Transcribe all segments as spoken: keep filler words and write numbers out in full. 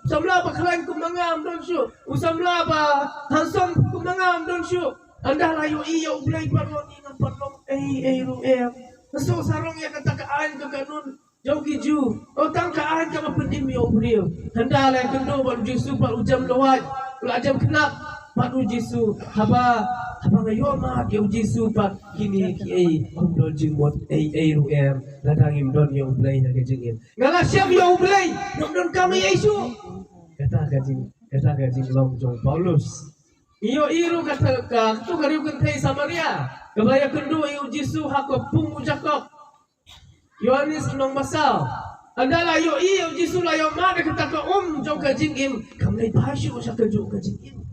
Samla ba khlaiñ kum ma nga ym don shuh. U samla ba handsome kum ma nga ym don shuh. Ynda la ïohi ïa U Blei paralok, ngam paralok ei ei ruh em. Sngewsarong ïa kata ka aiñ ka kanun jong ki Jiw. O, tang ka aiñ kaba pynim ïa u briew. Ynda la ïakynduh bad U Jisu pat u jem lawait, u la jem khnap bad U Jisu. Haba, haba nga ïoh mad ïa U Jisu pat, kine kiei ym don jingmut ei ei ruh em. Lada ngim don ïa U Blei ha ka jingim, nga la shem ïa U Blei, ngam donkam ei ei shuh. Kata ka jing, kata ka jinglong jong u Paulus. Ïohi ruh kata ka, kato ka riew kynthei Samaria kaba la ïakynduh ïa U Jisu ha ka pung u Jakob. Ïoannis lynnong ba saw. Ynda la ïohi ïa U Jisu, la ïoh mad ïa kata ka um jong ka jingim, kam leit phai shuh sha kajuh ka jingim.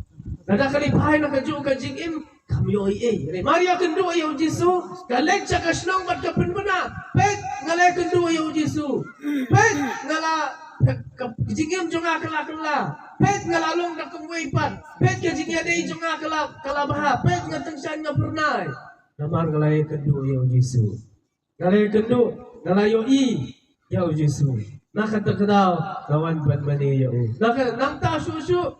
Lada ka leit phai na kajuh ka jingim, kam ïohi ei ei. Mar ïakynduh ïa U Jisu, ka leit sha ka shnong bad ka pynbna: Peit, nga la ïakynduh ïa U Jisu. Peit, nga la, ka jingim jong nga ka la kylla. Peit, nga la long da kumwei pat. Peit, ka jingïadei jong nga ka la, ka la bha. Peit, nga tyngshaiñ, nga phyrnai. Namar nga la ïakynduh ïa U Jisu. Nga la ïakynduh, nga la ïohi ïa U Jisu. Na kata ka daw nga wan ban mane ïa u. Na ka, nangta shuh shuh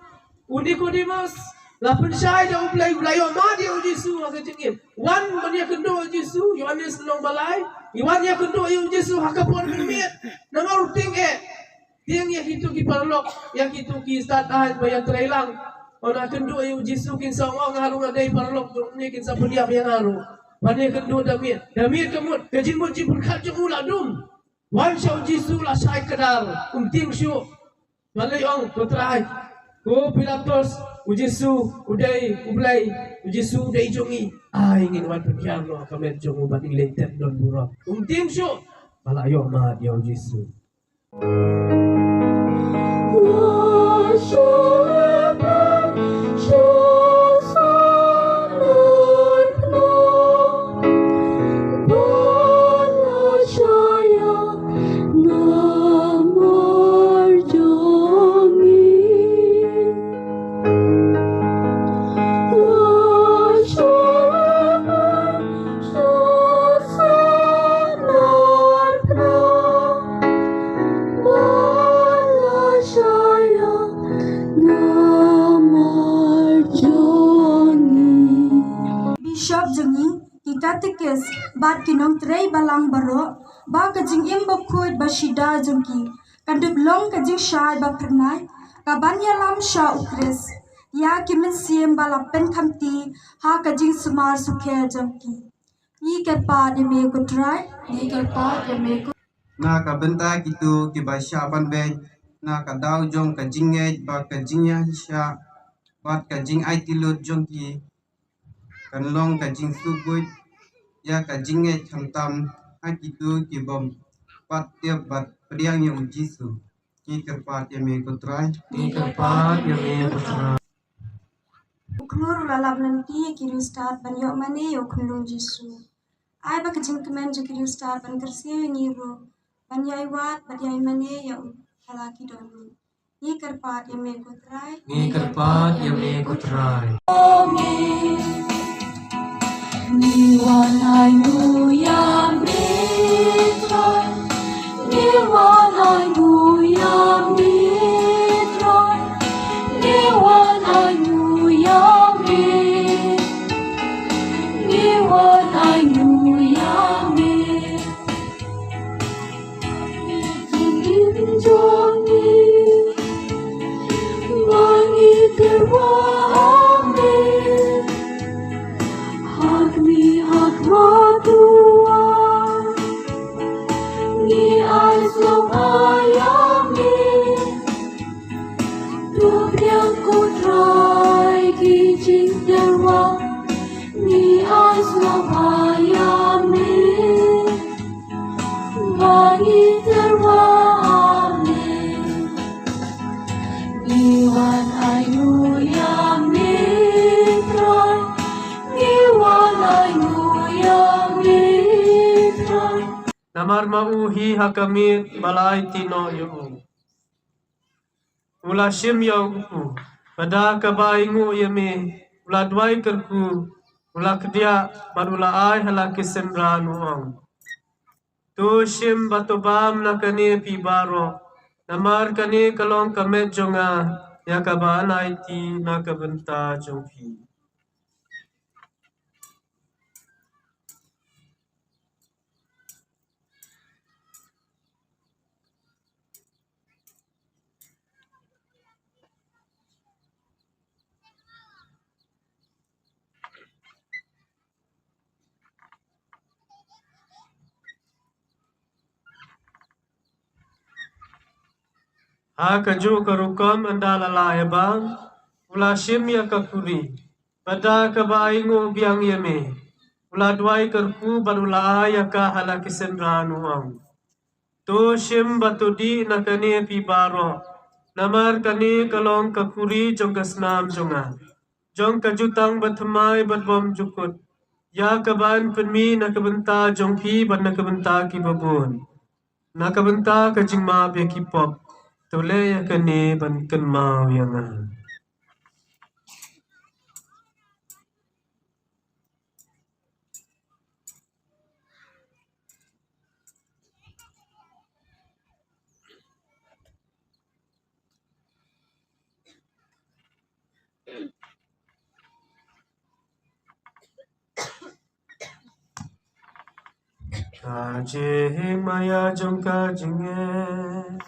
u Nikodemus la pynshai da U Blei, u la ïoh mad ïa U Jisu ha ka jingim. Wan ban ïakynduh ïa U Jisu, Ïoannis lynnong ba lai. Ngi wan ïakynduh ïa U Jisu ha ka por mynmiet. Namar u tieng eh, tieng ïa kito ki paralok, ïa kito ki stad aiñ ba ïatrei lang. Ynda kynduh ïa U Jisu kin sa ong, nga ruh nga dei paralok jong une, kin sa pynïap ïa nga ruh. Ban ïakynduh da miet, da miet ka mut, ka jingmut jingpyrkhat jong u la dum. Wan sha U Jisu la shai kdar, um tieng shuh. Ban leit ong, ko Trai, ko Pilatus, U Jisu u dei U Blei, U Jisu u dei jong ngi. Ai ngin wan pynhiar noh ha ka met jong u bad ngin leit tep don burom. Um tieng shuh. Ba la ïoh mad ïa U Jisu. Bishop jong ngi, ki katekis bad ki nongtrei balang baroh, ba ka jingim bakhuid ba shida jong ki kan dup long ka jingshai ba phyrnai, ka ban ïalam sha U Khrist, ïa ki mynsiem ba la pynkhamti ha ka jingsumar sukher jong ki. Ngi kyrpad ïa me ko Trai, ngi kyrpad ïa me ko. Na ka bynta kito kiba shah ban beit na ka daw jong ka jingngeit bad ka jingïaishah bad ka jingaiti lut jong ki, kan long ka jingsngewbha ïa ka jingngeit khamtam ha kito ki bym pat tip bad pdiang ïa U Jisu. Ngi kyrpad ïa me ko Trai. Ngi kyrpad ïa me ko Trai. U Khlur u la lap lynti ïa ki riewstad ban ïoh mane ïa u Khunlung Jisu. Ai ba ka jingkmen jong ki riewstad ban kyrsiew ïa ngi ruh ban ïai wad bad ïai mane ïa u ha la ki dohnud. Ngi kyrpad ïa me ko Trai. Ngi kyrpad ïa me ko Trai. Ngi wan ai nguh ïa me Trai. Ngi wan ai nguh ïa me Trai. Ngi wan ai nguh ïa me. Ngi wan ai nguh ïa me. Jingim jong ngi ba ngi tyrwa ha me. Ha khmih ha khmat u wan ngi ai sngewbha ïa me. To pdiang ko Trai ki jingtyrwa ngi ai sngewbha ïa me. Ba ngi tyrwa ha me. Ngi wan ai nguh ïa me Trai. Ngi wan ai nguh ïa me Trai. Namar ma u hi ha ka miet ba la aiti noh ïa u. U la shim ïa u, bad da kaba ainguh ïa me u la duwai kyrkhu, u la kdiah bad u la ai ha la ki synran u ong, to shim bad to bam na kane phi baroh, Namar kane ka long ka met jong nga, ïa kaba ngan aiti na ka bynta jong phi. Ha kajuh ka rukom ynda la lah ïa bang, u la shim ïa ka khuri, bad da kaba ainguh biang ïa me, u la duwai kyrkhu bad u la ai ïa ka ha la ki synran, u ong: To shim bad to dih na kane phi baroh, namar kane ka long ka khuri jong ka snam jong nga, jong ka jutang bathymmai bad bymjukut, ïa kaban pynmih na ka bynta jong phi bad na ka bynta kiba bun, na ka bynta ka jingmap ïa ki pop. To leh ïa kane ban kynmaw ïa nga. Ka jingmaïa jong ka jingeh.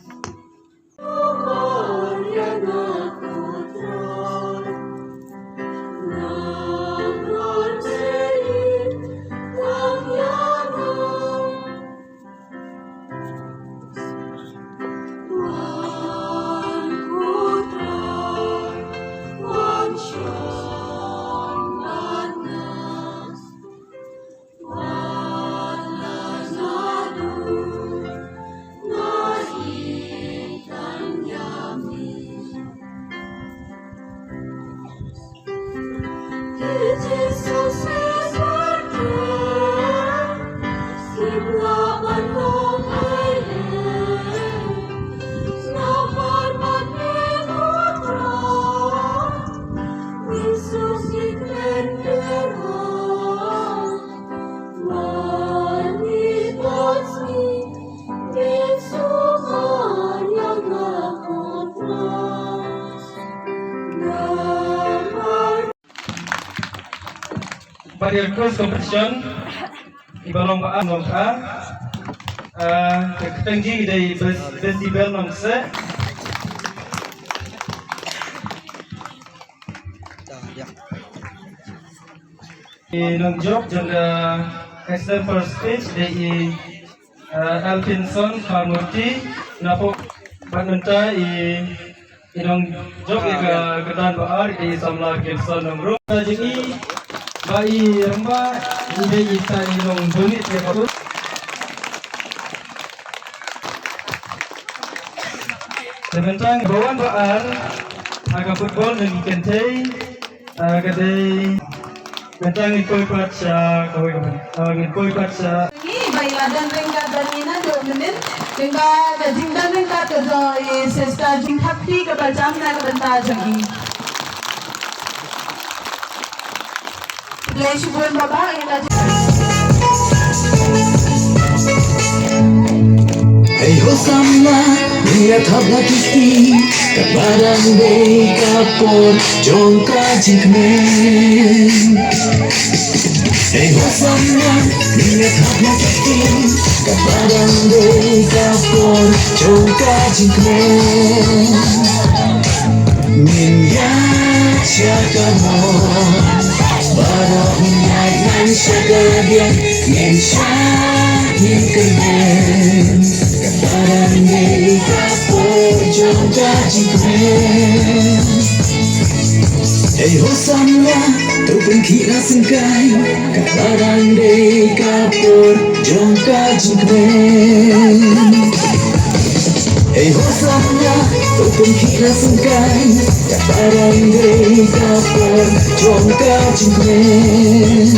Bad ïa ka cross competition iba long ba ar, nongkha. Ah, ka kyrteng jong i dei Bes-, Besibel Nongse. I nongjop jong ka extempore stage dei i, eh, Elkinson Kharmurti, napoh bad mynta i, i nongjop ïa ka kyrdan ba ar dei i samla Gibson Nongrum. Ka jong i ba i rangbah, i dei i sa i nongbun ïa ka. Te mynta ba wan ba ar ha ka football na ki kynthei, ah, ka dei, mynta ngin poi pat sha kawei ka, ah, ngin poi pat sha. Ngi ba i la don ryngkat bad ngi naduh mynnin, lyngba ka jingdon ryngkat ka jong i Sister Jingthap Kri kaba jam na ka bynta jong i. Khublei shibun Baba, ïa ka. Hei ho samla, ïa thap la ki kti, kaba dang dei ka por jong ka jingkmen. Hei ho samla, ïa thap la ki kti, kaba dang dei ka por jong ka jingkmen. Ngin ïaid sha ka mon, baroh ngin ïaid ngan sha ka diang, ngin shah ngin kyrmen. Kaba dang dei ka por jong ka jingkmen. Hei ho samla, to pynkhih na syngkai, kaba dang dei ka por jong ka jingkmen. Hei ho samla, to pynkhih na syngkai, kaba dang dei ka por jong ka jingkmen.